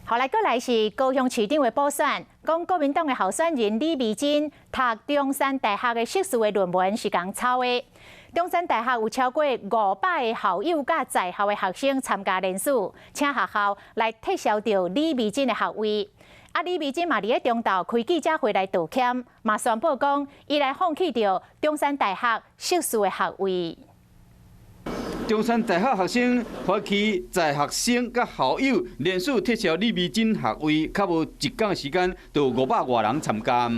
後來閣來是高雄市長的補選，講國民黨的候選人李眉蓁讀中山大學的碩士的論文是仝抄的。中山大學有超過500个校友佮在校的學生參加聯署，請學校來撤銷著李眉蓁的學位。啊，李眉蓁嘛佇咧中晝開記者會來道歉，嘛宣布講伊來放棄著中山大學碩士的學位。中山大學學生發起在學生佮校友聯署撤銷李眉蓁學位，較無一工時間，就500外人參加。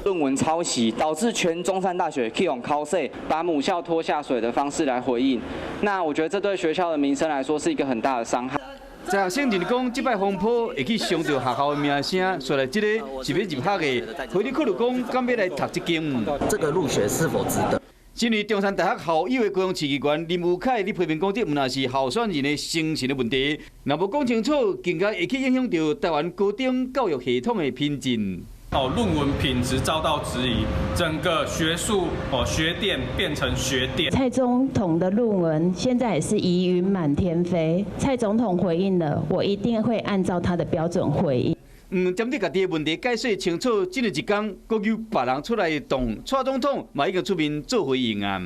論文抄襲導致全中山大學去予口洗，把母校拖下水的方式來回應，那我覺得這對學校的名聲來說是一個很大的傷害。在學生認為講，這擺風波會去傷著學校的名聲，所以這个是欲入學的，或者考慮講，敢欲來讀這間。這個入學是否值得？身為中山大學校友的高雄市議員林祐凱，佇批評講，這毋但是候選人的誠信的問題，若無講清楚，更加會去影響著台灣高等教育系統的品質。哦，論文品質遭到質疑，整個學術哦學店變成學店。蔡總統的論文現在也是疑雲滿天飛。蔡總統回應了，我一定會按照他的標準回應。毋針對家己的問題解釋清楚，這個一工，閣有別人出來動，蔡總統嘛已經出面做回應啊。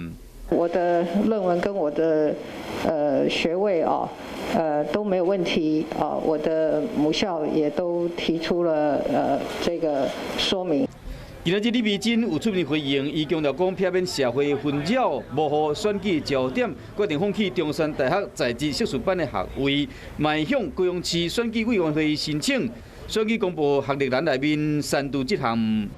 我的論文跟我的學位哦，都沒有問題啊，我的母校也都提出了這個說明。今仔日李眉蓁有出面回應，伊強調講，避免社會紛擾，模糊選舉焦點，決定放棄中山大學在職碩士班的學位，嘛向高雄市選舉委員會申請。選舉公報學歷欄內面刪除這項。